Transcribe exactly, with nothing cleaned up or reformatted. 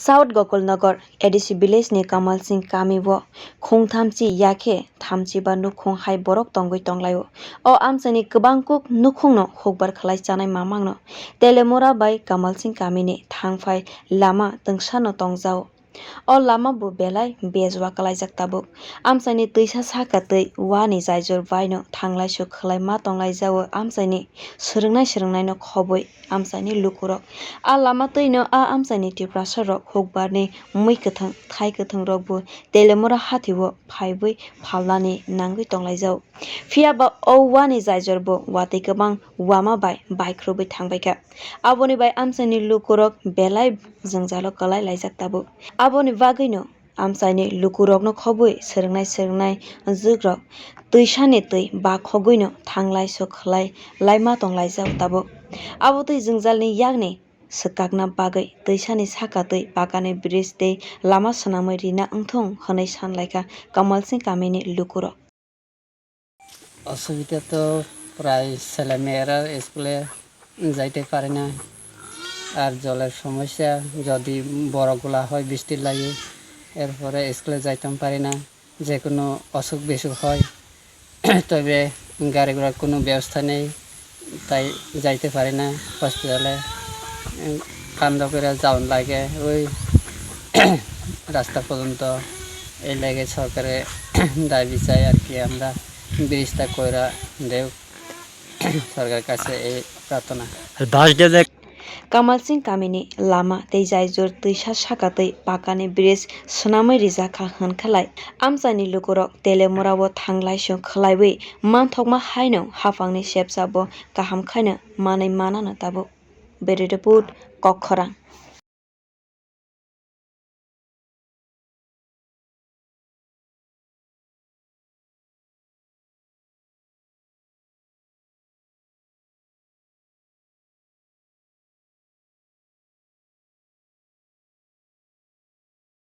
South Gokulnagar A D C village ni Kamal Singh kami o khung thamchi yakhe thamchi ba nukhung hai borok tongwi tonglaio. O amchaini kwbang kuk nukhungno hukbar khlai chanai mamangno Telemura bai Kamal Singh kamini thangphai lama twngsano tongjao. O lama bo belai bejwa kwlaijak tabuk. Amchaini twisa saka twi wani jaijor baino thanglaisu khwlai ma tonglaijao amchaini swrwngnai swrwngnaino khobwi amchaini lukurok. A lama twino a amchaini Tiprasarok hukbarni mui kwthwng thai kwthwngrokbo Telemura hatio phaiwi phalnani nangwi tonglaijao. Phiya ba o wani jaijor bo watwi kwbang wama bai baikhwrwngwi thangbaikha. Aboni bai amchaini lukurok belai jwngjalo kwlai laijak tabuk. Aboni bagwino amchaini lukurokno khobwi swrwngnai swrwngnai jwkrok twisani twi bakhogwino thanglai so khwlai laima tonglaijak tabuk. Abo twi jwngjalni yakni swkakna bagwi twisani saka twi pakani bridge tei lama swnamwi rina wngthung hwnwi sanlaikha Kamal Singh kamini lukurok. অসুবিধা তো প্রায় ছেলেমেয়েরা স্কুলে যাইতে পারে না। আর জলের সমস্যা, যদি বড়গুলা হয় বৃষ্টির লাগে, এরপরে স্কুলে যাইতাম পারি না। যে কোনো অসুখ বিসুখ হয়, তবে গাড়ি ঘোড়ার কোনো ব্যবস্থা নেই, তাই যাইতে পারি না হসপিটালে। উম, কান্দা করে যাওন লাগে ওই রাস্তা পর্যন্ত। এই লাগে সরকারে দাবি চাই আর কি, আমরা ব্রিজটা কইরা দেউক, সরকারের কাছে এই প্রার্থনা। আর বাস দিয়ে দেখ। Kamal Singh kamini lama tei jaijor twisa saka twi pakani bridge swnamwi rijak kha hwn khalai amchaini lukurok Telemura o thanglai sung khwlaiwi manthokma haino haphangni sepsa bo kaham khaino manwi manano tabuk. Bureau Report, Kokkhorang.